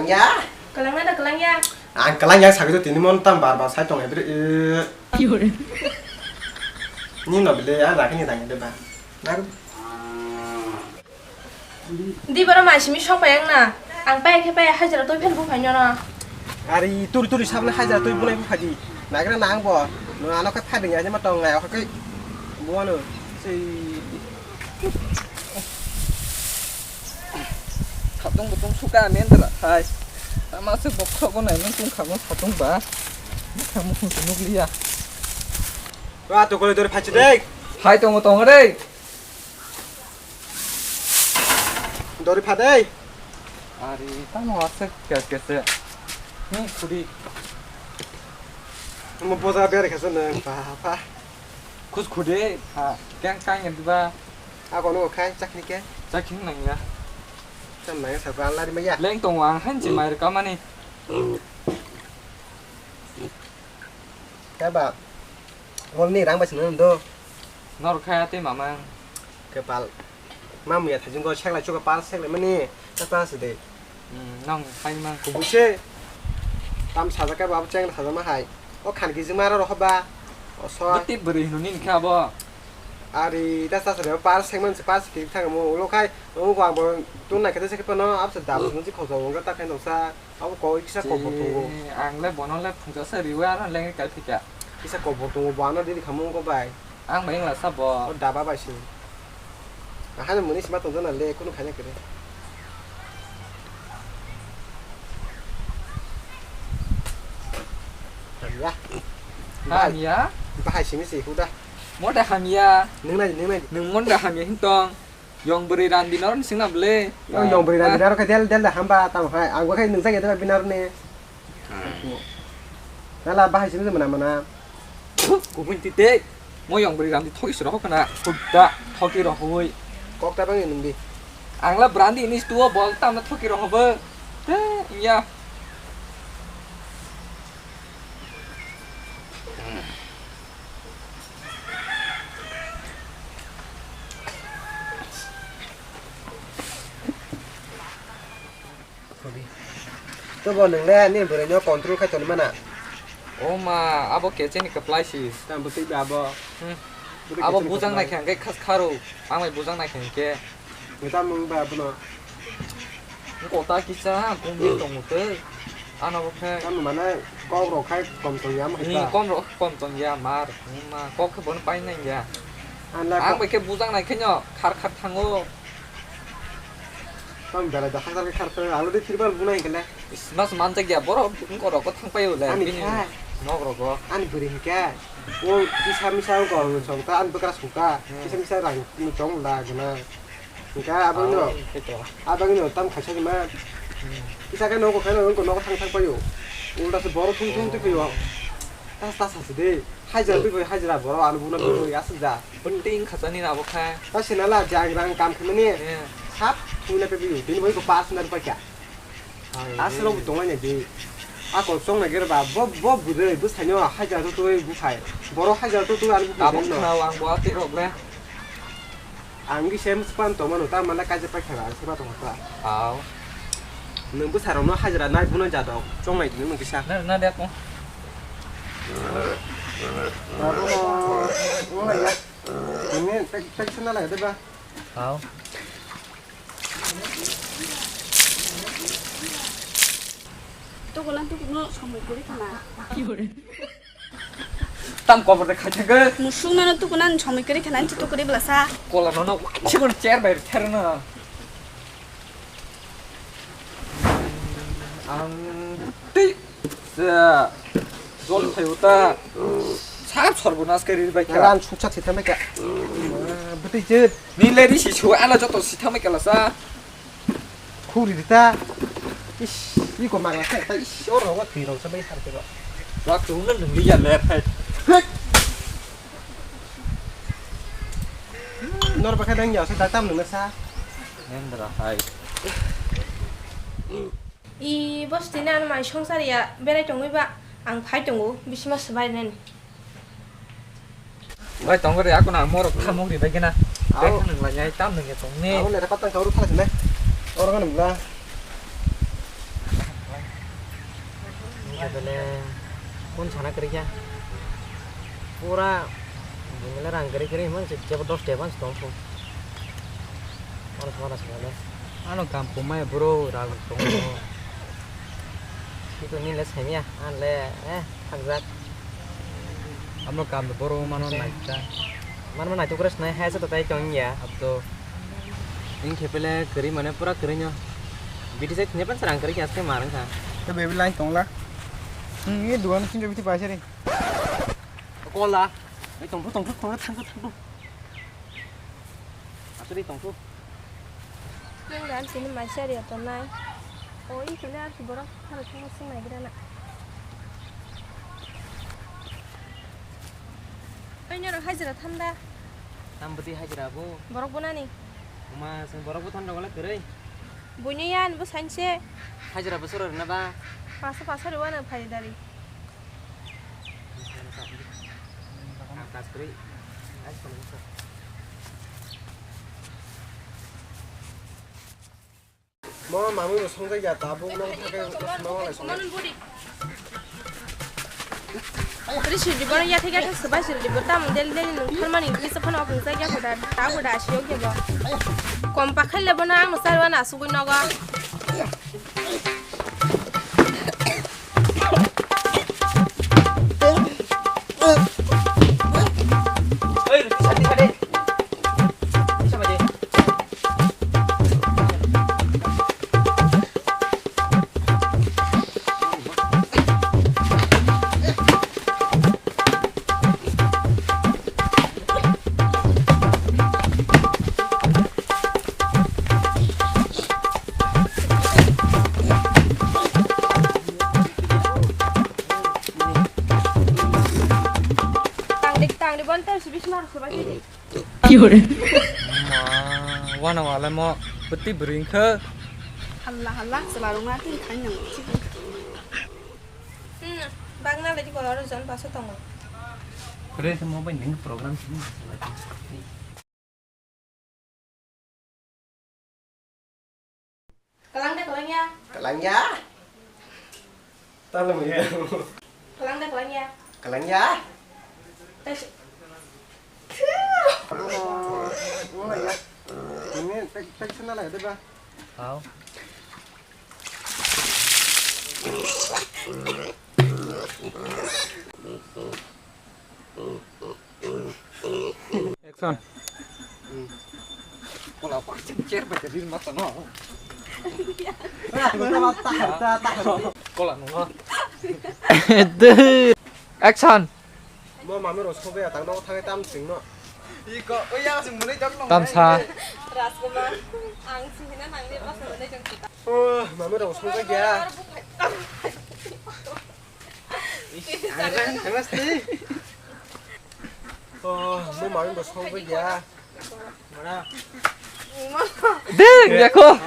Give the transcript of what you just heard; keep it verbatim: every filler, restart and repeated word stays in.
Ya. Kelang na da kelang ya. Ang kelang ya sagwi tini mon tam bar bar sai tong ebri. Ni no bile ang rakini tang de ba. Di bara mai simi sok pai ang na. Ang pai khe pai hajra toi phen bu phai nyono. Ari turi turi sabna hajra toi bunai bu phadi. Nagra na ang bo. No ano khe phadi ya ma tong ngai khe. Buano. Sei. Khatung butung suka mendra hai. Tama se bokhok bo nai nung tung khamu khatung ba. Khamu khung nukliya. Wa to kole dor phachi dei. Hai tongo tongo dei. Dori pha dei. Ari tamo aswk kya kese. Ni khudi. Mo boja ber kese nang pa pa. Khus khudi ha kang kang diba. Ako no khai chakni ke. Chakni nang ya. Tam nang sa ko alari ma ya. Leng tongo ang hanchi mai kamani. Kaba. Ngol ni rang bai sini do. Nor khaya tei mamang. Kepal. Mamu ya thajung go seklai chuka pal seklai mani. Ta ta se de. Hmm, nang khai mang. Kubuse. Tam saja ka babu cheng saja ma hai. O khan ki jima ro rohoba. O so. Bati beri hinu nin kha bo. Ari ta sa sa de pal seng man se pal se ki thang mo ulo khai. O ko abo tun na kete se ke pano ap se da mo ji khoso ngo ta khai no sa. Abo kok kisa kok bo tongo. Ang le bono le phungsa sa riwi ano lengri kai phika. Kisa kok bo tongo bo ano diri khamung ko bai. Ang bai wngla sa bo. O daba bai se. Ahani muni sima tong jana le kunu khaina kere. Hamya. Hamya? Bahai simi se huda. Moda hamya. Nung nai nung nai. Nung moda hamya hintong. Yong bwrwi randi norok ni singna bwle. Yong, yong bwrwi randi norok khe del, del da hamba tamo hai. Ang bo khe nung jagya da bini aroni. Nala bahai sini mana mana. Kubun ti te. Mo yong bwrwi randi thoki siro hokna. Kutta thoki rohoi. Kok ta bang nung di. Ang la brandi ini stuo bol tamna thoki rohobo. Te iya. To bo nung le ani bwrwi no control khai toni mana. O ma, abo kecheni kwplai si. Tam bwtwi ba abo. Hmm. Bwtwi abo kecheni bujang kwplai. Nai khe ang khe khas kharo. Ang bai bujang nai khe hwnkhe. Neta mung ba abono. Kota kisa kung di tong mute. Ano bo khe. Tam mana kok rok khai kom tong ya mo. Ni kom rok kom tong ya mar. Ma kok khe bon pai nai ya. Ang bai khe bujang nai khe no khar khar thango. Tam bera da khar khar khar khar alo de phirbar bunai kele. Mas manjak ya borok wngkor rok thang pai le. Ani bini kha. Nok rok. Ani bwrwi hwnkhe. O kisa misa wngkor song ta ani bwkra song ta. Hmm. Kisa misa rang tong la gana. Hingke abangno, abangno tam khaisa rima. Kisa khe nogo khe nogo nogo thang thang paio. Ulta se borok thung thung twi paio. Tas tas hasi de. Hajra twi paio hajra borok ano buna twi paio asuk da. Penting khasani na bo kha. Ta sinala jang rang kam khimani. Sap thungna pe paio. Bini bai ko pas na paikha. Aswk rok bo tonglaina di. Ako chongna gere ba bo bo bwrwi bwskango hajar to twi buphai. Borok hajar to twi ani buphai. Tabuk khwnao ang bo tei rok le. Ang kisa swpan tongmano ta mala kaisa paikha ang swpa tongkha. Aw. Nwng bwsarokno hajra nai buno jadok chongnai tini nwng kisa. Na na de ko. Abo mo mo ya. Ini tek tek sana la de ba. Aw. Tukunan tukuno somoi kwrwi khana. Tam kobor de khaithagwi. Musuk nano tukunan somoi kwrwi khana, nchi tukuri blasa. Kola nono chibon chair bai therno. Ang tei sa jol phayo ta. Sab sorbonas kari bai kha. Ran suksa sithamai kha. Bwtwi je. Ni le ri si su ala joto sithamai kha lasa. Khuri rita. Is, iko magla khai ta is, oro wa twi rong sabai har keba. Wa tu nang nang liya le khai. Nor bakha dang ya, sa datam nang sa. Nendra hai. I bosti na mai songsar ya, berai tongwi ba, ang phai tongo, bisima swbai nen. Bai tong re, ako na morok khamok ri bai gena. Bai kha nang lai tam nang ya tong ne. Abo le patang kauru khala sine. Oro kan bla. Bele kun sana kwrwi kha. Pura bumile rang kwrwi kwrwi himang se jebo dos de bang tong phu. Ano sama das bele. Ano kam pumai bro rang tong. Itu ni le semia an le eh thakjak. Amo kam bro mano naita. Mano naito kres nai hai sa to tai tong ya. Abdo. Ing khepele kwrwi mane pura kwrwi no. Biti sai thine pan sarang kwrwi kya se marang kha. Te baby line tongla. Hmm, ini dua nang sinjo biti paisa ri. Kola. Ai tongthu tongthu tongthu tongthu tongthu. Asuri tongthu. Nang dan sini maisa ri ato nai. O ini kule ar borok pharo thang sing nai gira na. Ai nero hajira thanda. Tam bwtwi hajira bo. Borok bo nani. Uma sing borok bo thanda wala kwrwi. Buini yan bo sanse. Hajira bo soro rwna ba. Paso paso rwano phai dari. Mo mami bo songjak ya tabuk no thake no lai songjak. Ri sirdi bono ya thik ya thik sabai sirdi bo tam del del nung tharmani kisa phano apung jak ya khoda ta khoda asiyok ya bo. Kom pakhai le bono ang sarwa na sugui nogo. Tangdi tangdi bonta subis mar subai. Ki hore? Ma, wana wala mo peti bring kha. Halla halla sela rung atin khain nang. Hmm, bagna lagi ko aro jon paso tongo. Kore se mo bai ning program sini. Kalang de kalang ya. Kalang ya. Talo ya. Kalang de kalang ya. Kalang ya. Tes. Ini tek tek sana lah ya, ba. Hau. Action. Kola pancing chair bai jadi mata no. Kola nungo. Action. Mo mami rosok ya tang no thangai tam sing no. Iko, oh ya sing mulai jok no. Tamsa. Rajkumar, ang sih hina nang ni pas mulai jok kita. Oh, mami rosok ya. Oh, mo mami bo song bai ya. Ding, ya ko.